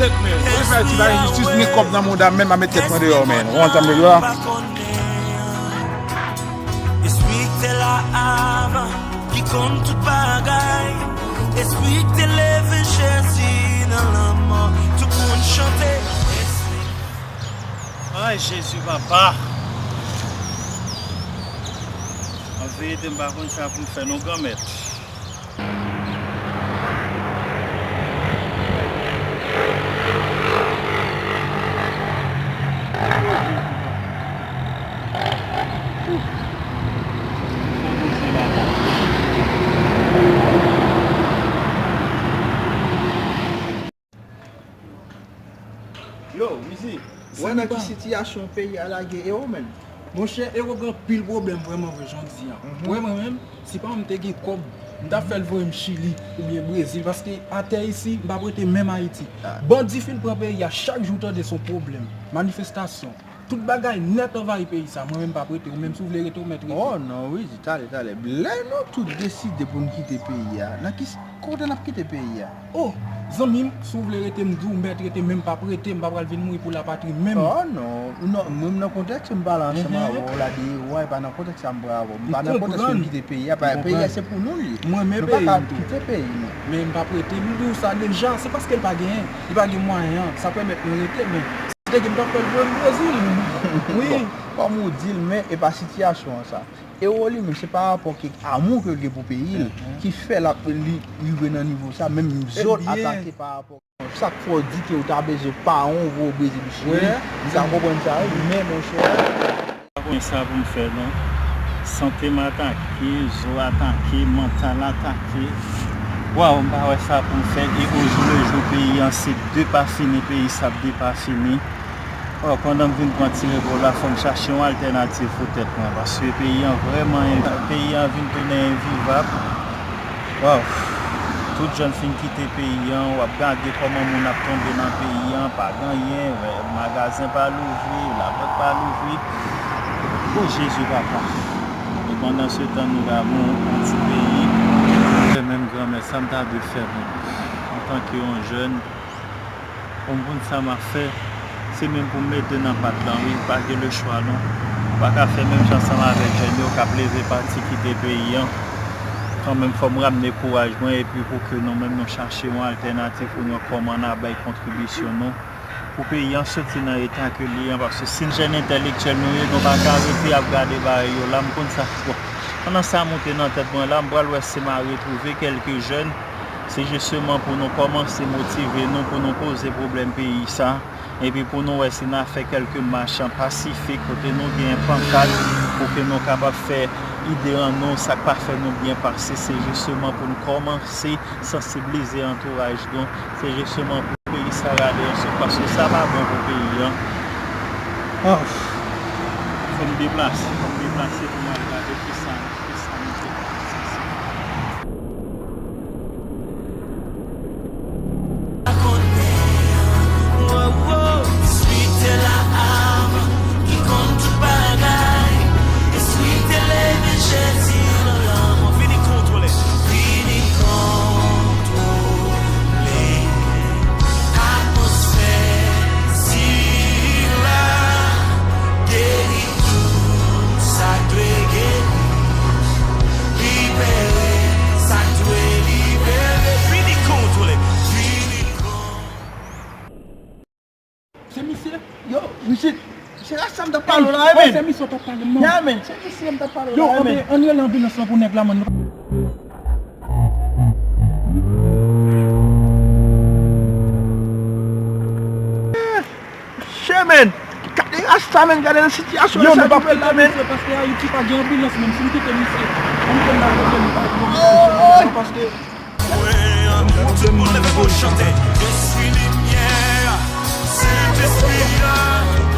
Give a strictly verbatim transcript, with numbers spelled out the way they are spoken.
Tèt men, mwen fè ti bagay jistis, mwen gen kòb nan mouda m, men m a met tèt mwen deyò, men. Ou konprann sa m vle di w la? Espri ki te la avan, ki konn tout bagay. Espri ki te leve Jezi nan lanmò. Tout moun chante. Ay, Jezi, papa. An verite, m pa konn sa pou m fè non, Granmèt. Yo, Wizi, wè nan ki sitiyasyon peyi a lage e yo menm. Monchè, e yo gen anpil pwoblèm vrèman vre, jan w di an. Wè mwen menm, si pa mwen m te gen kòb, m t ap fè l voye m Chili oubyen Brezil, paske atè isi, m p ap rete menm Ayiti. Bandi fin pran peyi a, chak jou w tande se yon pwoblèm, manifestasyon. Tout bagay nèt anvayi peyi sa. Mwen menm m p ap rete. Ou menm si w vle rete, ou mèt rete. Oh non, Wizi, talè, talè. Lè nou tout deside pou n kite peyi a, nan ki s-, kote n ap kite peyi a? Oh, zanmi m, si w vle rete, m di w, ou mèt rete, men m p ap rete, m pa pral vin mouri pou lapatri menm. Oh non, non, mwen nan kontèks m pale ansanm avè w la de ewa, e pa nan kontèks sa m pral avè w. M pa nan kontèks pou m kite peyi a, pa peyi a se pou nou li. Mwen men peyi m tou. Nou pa ka kite peyi nou. Men m p ap rete, m di w sa deja, se paske l pa genyen, li pa gen mwayen an, sa pèmèt mwen rete, men si te gen m t ap fè l voye m Brezil. Wi. Bon, kòm ou di l, men e pa sitiyasyon an sa. Ewo li menm, se pa rapò ke amou ke l gen pou peyi l, ki fè l ap, li rive nan nivo sa, menm zòt atake pa rapò. Sa k fè w di ke w ta bezwen pa yon voye w Brezil ou Chili, m ka konprann sa wi, men monchè. Pa konn sa pou m fè non. Sante m atake, zo atake, mantal atake. Waw, m pa wè sa pou m fè. E ojoulejou peyi an se depafini, peyi sa ap depafini. Ò, pandan m vin pran ti repo la, fò m chache yon altènativ pou tèt mwen, paske peyi an vrèman, peyi an vin tounen envivab. Waw! Tout jèn fin kite peyi an, w ap gade kòman moun ap tonbe nan peyi an, pa gen anyen, magazen pa louvri, labòt pa louvri. O Jezi papa! E pandan se tan nou la, moun yon ti peyi. Menm granmèt, sa m ta dwe fè menm? Antanke yon jèn, Bon, m konn sa m ap fè, se menm pou m mete nan pat lan wi, m pa gen lechwa non. M pa ka fè menm jan ansanm avèk jèn yo k ap leve pati kite peyi an. Kanmenm, fò m ramne kouraj mwen epi pou ke nou menm nou chache yon altènativ pou nou wè kòman n a bay kontribisyon nou pou peyi an soti nan eta ke li an, paske si n jèn entèlektyèl nou ye, nou pa ka rete ap gade bagay yo la, m konn sa. Bon, pandan sa moute nan tèt mwen la, m pral wè si m a retwouve kèlke jèn. Se jisteman pou nou kòmanse motive nou, pou nou poze pwoblèm peyi sa, epi pou nou wè si n a fè kèlke mach an pasifik kote nou gen pankat, pou ke nou kapab fè ide an nou, sa k pa fè nou byen pase, se jisteman pou n kòmanse sansiblize antouraj nou, se jisteman pou peyi sa rale yon souf, paske sa pa bon pou peyi an. Of! Fò m deplase, fò m deplase pou m al gade kisa, kisa nou te ka fè. Espri te la avan, ki konn tout bagay. Espri te leve Jezi nan lanmò. Vini kontwole. Vini kontwole atmosfè sila. Geri tout sa k dwe geri. Libere sa k dwe libere. Vini kontwole. Vini kontwole. Se misye? Yo, misye, se Rasta m t ap pale w la, wi, men. Se misye w t ap pale m nan. Ya, men, se misye m t ap pale w la, wi, men. Yo, ann rele anbilans lan pou nèg la, man. Che, men. Gade Rasta, men, gade nan sitiyasyon sa nou ye la, men. Paske Ayiti pa gen anbilans, menm si m kite misye, ann kite m nan pwoblèm, pa gen anbilans, paske Mwen, tout moun leve pou chante. Je suis lumière, Sentespri a.